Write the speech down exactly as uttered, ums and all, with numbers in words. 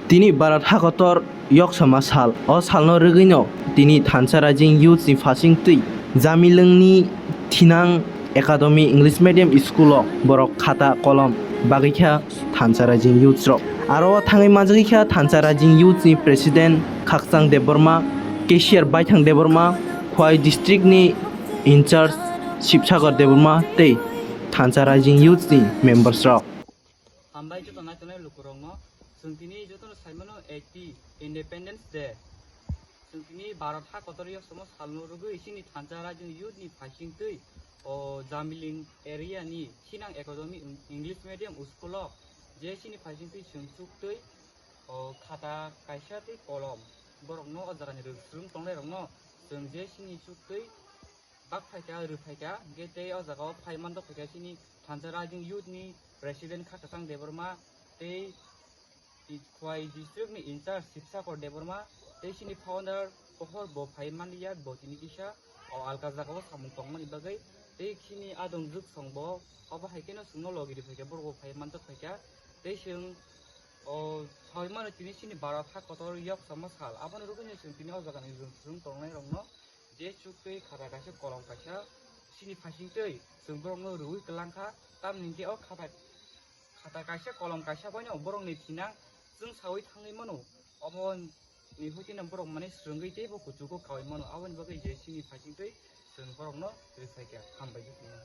Tini Bharat hakotor yoksama sal. O salno rwgwino tini Thansa Rising Youth ni phasing twi Jamilwng ni Thinang Academy English Medium School o borok khata kolom bagwi kha Thansa Rising Youth rok. Aro thangwi manjagwi kha Thansa Rising Youth ni President Khakchang Debbarma, Cashier Baithang Debbarma, Khwai District ni in charge Sibsagar Debbarma tei Thansa Rising Youth ni members rok. Hambai joto naitonai lukurokno, chwng tini jotono saimano eighty Independence Day. Chwng tini Bharat ha kotor yoksamo salno rwgwi chini Thansa Rising Youth ni phasing twi o Jamilwng area ni Thinang Academy English Medium School o je chini phasing twi chwng chuk twi o khata kaisa tei kolom borokno o jagani rwng swrwng tongnai rokno chwng je chini chuk twi bak phaikha, rw phaikha, hwnkhe tei o jaga o phai mandok phaikha chini Thansa Rising Youth ni President Khakchang Debbarma tei Khwai District ni in charge Sibsagar Debbarma tei chini founder Pohor bo phai manliya, bo tini kisa o alka jaga o samung tongmani bagwi tei chini adong jwk song bo obo hai kheno chwngno logi rw phaikha, borok bo phai mandok phaikha tei chwng o sawi mano tini chini Bharat ha kotor yoksamo sal, aboni rwgwino chwng tini o jagani rwng swrwng tongnai rokno je chuk twi khata kaisa kolom kaisa chini phasing twi chwng borokno rwui kwlang kha, tamni hwnkhe o khata, khata kaisa kolom kaisa baino borokni thinang chwng sawi thangwi mano, oboni hwnkhe borok mane swrwngwi teibo kuchugo kaui mano, aboni bagwi je chini phasing twi chwng borokno rwphai kha. Hambai khe tini.